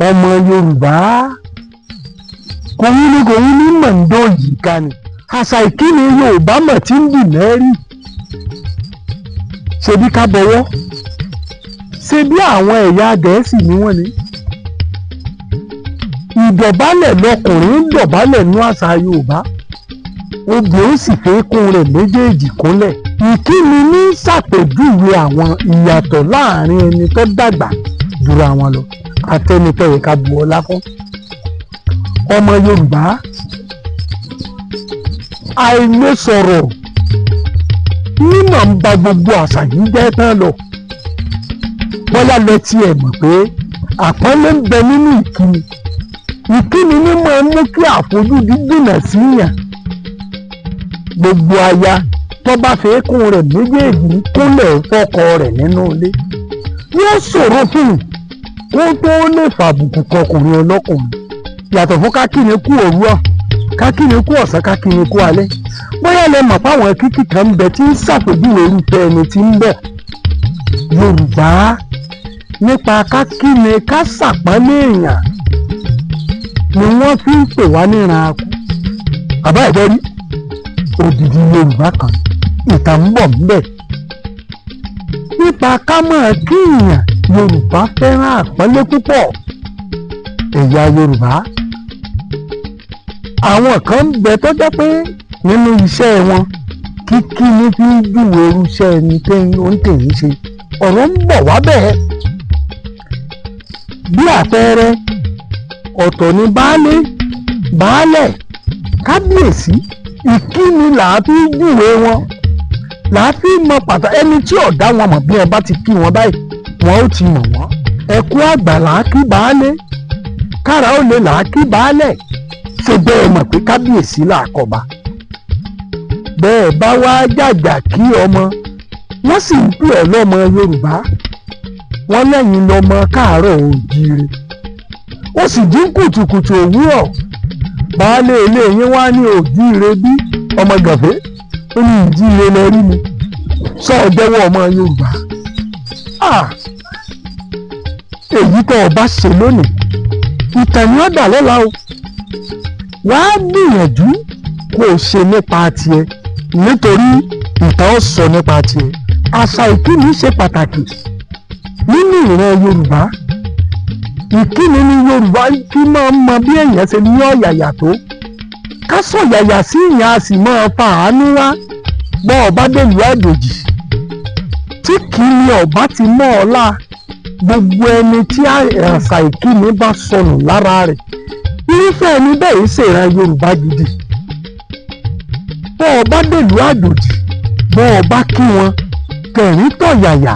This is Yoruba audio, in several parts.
Ọmọ Yorùbá, kò wí ní kò wí ní mọ̀ńdó yìí ká ni àṣà ìkíni Yorùbá mọ̀ tí ń dì mẹ́rì. Ṣebí ká bọ̀wọ́, ṣebí àwọn ẹ̀yà Gẹ̀ẹ́sì ni wọ́n ní. Ìdọ̀bálẹ̀ lọkùnrin ń dọ̀bálẹ̀ nú àṣà Yorùbá, obìnrin sì fẹ́ẹ́kún rẹ̀ méjèèjì kúnlẹ̀. Ìkíni ní ṣàpèjúwe àwọn ìyàtọ̀ láàrin ẹni tó dàgbà jura wọn lọ àtẹni tó yẹ ká bu ọlá fún. Ọmọ Yorùbá, àìlè sọ̀rọ̀ mímọ̀ ń ba gbogbo àṣà yìí jẹ́ tán lọ. Bóyá lẹ tiẹ̀ mọ̀ pé àpọ́nlé ń bẹ nínú ìkíni. Ìkíni ní máa ń mú kí àfojúdi jìnnà síyàn. Gbogbo aya tó bá fẹ́ẹ́kún rẹ̀ méjèèjì ń kúnlẹ̀ fọ́kọ rẹ̀ nínú ilé, yóò ṣòro fún un kó tó lè fàbùkù kọkùnrin ọlọ́kùnrin. Yàtọ̀ fún kákíni kú òwúrọ̀, kákíni kú ọ̀sán, kákíni kú alẹ́. Bóyá lẹ mọ̀ fáwọn kíkì kan ń bẹ tí ń ṣàpèjúwe irúfẹ́ ẹni tí ń bọ̀. Yorùbá nípa kákíni ká ṣàpọ́nlé èèyàn ni wọ́n fi ń pè wá níran akú. Bàbá ẹ̀jẹ̀ rí odidi Yorùbá kan, ìtàn ń bọ̀ ńbẹ̀. Nípa ká máa kí èèyàn, Yorùbá fẹ́ràn àpọ́nlé púpọ̀. Ẹ̀yà Yorùbá, àwọn kan ń bẹ tó jẹ́ pé nínú iṣẹ́ wọn, kíkí ní fi ń júwe irúṣẹ́ ẹni tó ń tèyí ṣe. Ọ̀rọ̀ ń bọ̀ wá bẹ́ẹ̀. Bí àpẹẹrẹ, ọ̀tọ̀ ni baálé, baálẹ̀, kábíyèsí. Ìkíni là á fi júwe wọn, là á fi mọ pàtàkì ẹni tí ò dá wọn mọ̀. Bí wọn bá ti kí wọn báyìí, wọn ó ti mọ̀ wọ́n. Ẹ̀kú àgbà là á kí baálé, kára ó lè là á kí baálẹ̀. Ṣe bẹ́ẹ̀ mọ̀ pé kábíyèsí là á kọba? Bẹ́ẹ̀ bá wá jàjà kí ọmọ, wọ́n sì ń pè ọ́ lọ́mọ Yorùbá, wọ́n lẹ́yìn lọ́mọ káàárọ̀ oòjíire, ó sì jí kùtùkùtù òwúrọ̀, baálé ilé yín wá ní òjíire bí ọmọ gàfé, ó ní ìjíire lọ rí mi, sọ ọjọ́wọ́ ọmọ Yorùbá. Èyí tó o bá ṣe lónìí, ìtàn ni ó dà lọ́la o. Wàá gbìyànjú kó o ṣe nípa tiẹ̀, nítorí ìtàn ó sọ nípa tiẹ̀. Àṣà ìkíni ṣe pàtàkì nínú ìran Yorùbá. Ìkíni ní Yorùbá fi máa ń mọ bí èèyàn ṣe ní ọ̀yàyà tó. Ká sọ̀yàyà sí ìyẹn, a sì máa fa àánú wá. Bọ́ ọba dèlú àjòjì tí kìíní ọba ti mọ́ ọ lá, gbogbo ẹni tí àṣà ìkíni bá sọnù lára rẹ̀, irúfẹ́ ẹni bẹ́ẹ̀ ṣèràn Yorùbá gidi. Bọ́ ọba dèlú àjòjì, bọ́ ọba kí wọn kẹ̀rín tọ̀yàyà,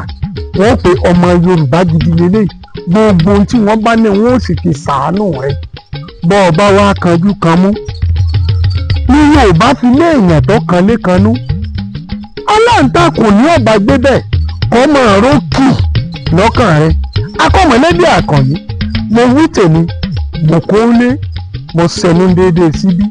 wọ́n pe ọmọ Yorùbá gidi lélẹ̀. Gbogbo ohun tí wọ́n bá ní, wọ́n ó sì fi sàánú rẹ̀. Bọ́ ọba wa kanjú kan mú ní Yorùbá fi lé èèyàn tó kan lé kanú, aláǹtakùn ní ọba gbé bẹ́ẹ̀ kọ́ máa rókì lọ́kàn rẹ̀. Akọ́mọ̀lẹ́bí àkànní, mo wí tèmi, mo kó lé, mo sẹnu déédéé síbí.